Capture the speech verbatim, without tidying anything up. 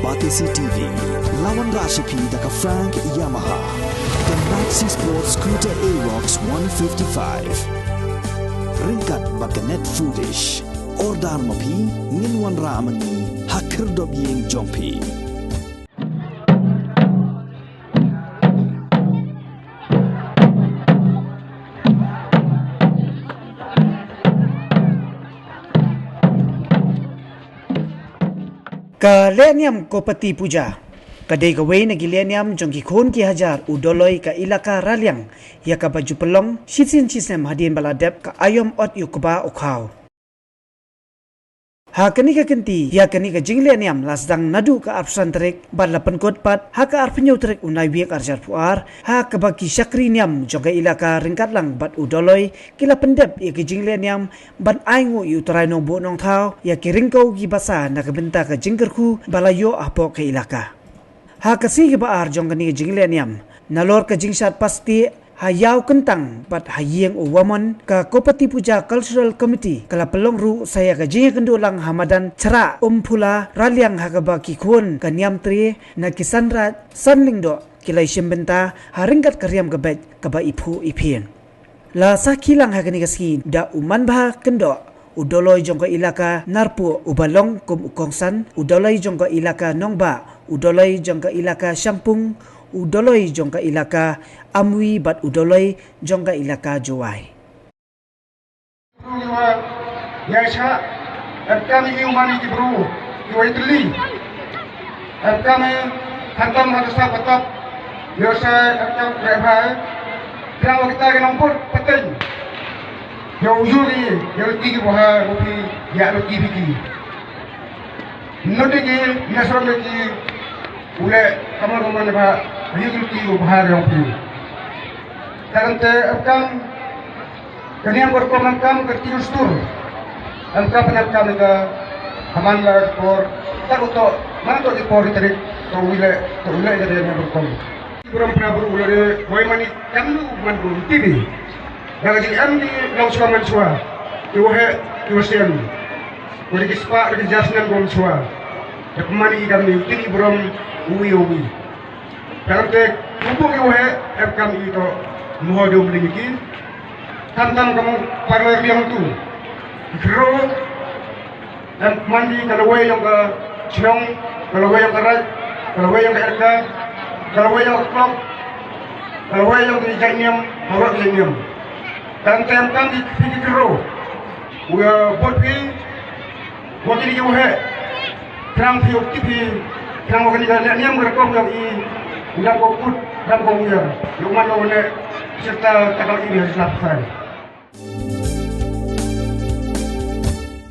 Batesi T V, la wanrah sha phi da ka Frank Yamaha, ka Maxi Sport Scooter Aerox one fifty-five. Ryngkat bad ka Net Foodish. Order ma phi, ngin wanrah ma ngi ha khyrdop ïing jong phi. Ka lehniam Kopati Puja ka dei kawei na ki lehniam jong ki khun ki hajar u Doloi ka ilaka Raliang, ïa kaba ju pynlong shisien shisnem hadien ba la dep ka aïom ot ïa u kba u khaw. Ha kane ka kynti ïa kane ka jinglehniam la sdang naduh ka arphew san tarik bad la pynkut pat ha ka arphew hynñiew tarik u Naiwieng arhajar arphew ar, ha kaba ki shakri niam jong ka ilaka ryngkat lang bad u Doloi ki la pyndep ïa ki jinglehniam ban ainguh ïa u Trai Nongbuh Nongthaw ïa ki ryngkew ki basa na ka bynta ka jingkyrkhu ba la ïoh hapoh ka ilaka. Ha ka sngi kaba ar jong kane ka jinglehniam, nalor ka jingshad pastieh ha ïaw kyntang bad ha ïing u Wamon, ka Kopati Puja Cultural Committee ka la pynlong ruh sa ïa ka jingïakynduh lang ha madan Chrah Umphula Raliang, ha kaba ki khun ka Niamtre na ki Sanraij San Lyngdoh ki la ïashim bynta ha ryngkat ka riam ka beit kaba iphuh iphieng. La sakhi lang ha kane ka sngi da u Manbha Kyndoh, u Doloi jong ka ilaka Narpuh uba long kum u kongsan, u Doloi jong ka ilaka Nongbah, u Doloi jong ka ilaka Shangpung, u Doloi jong ka ilaka Amwi bad u Doloi jong ka ilaka Jowai. Ïa sha, em kam i u man i ki bru, i wai tylli. Em kam i, khantam ha ka sap ka top. Ïa sha, em kam kre bhai. Kra wa kita ki nongput, pateng. Ïa u yu ki, ïa u ti ki bha, u pi, ïa u ti ki. Nodi ki, ïa srom ki, u le, kamar kamar bha, yu ki ti u bha, ïa u pi. Karante, em kam, Ka niam ka rukom em kam ka kti u stur. Em kam pyneh em kam ka haman la por. Ta u to, man to di por di tarik, to u le, to u le ka niam ka rukom. Burom pra buru u le de, wai mani kam nu man buru T V. Da ka jing em di long sua man sua. Ki wahe, ki wasian. Wadi ki spa, ki jasnan bom sua. Da pemani kam ni, tini burom uwi uwi. Dalam te kupu ki wahe, em kam i to moho do beli ki. Tam tam kamu parlor liang tu. Kro, em mandi ka lawei yong ka chnong, ka lawei yong ka rai, ka lawei yong ka erka, ka lawei yong ka klok, ka lawei yong ka janiam, hawak janiam. Dalam te em kam i phi ki kro. Uya bot phi, Wa kini ki wahe. Khnang phi u tip phi. Khnang wa kini ka niam ka rukom yong i. Dang ko kut, dang ko uya. Yong man wa ne. Serta takal ini harus lapsai.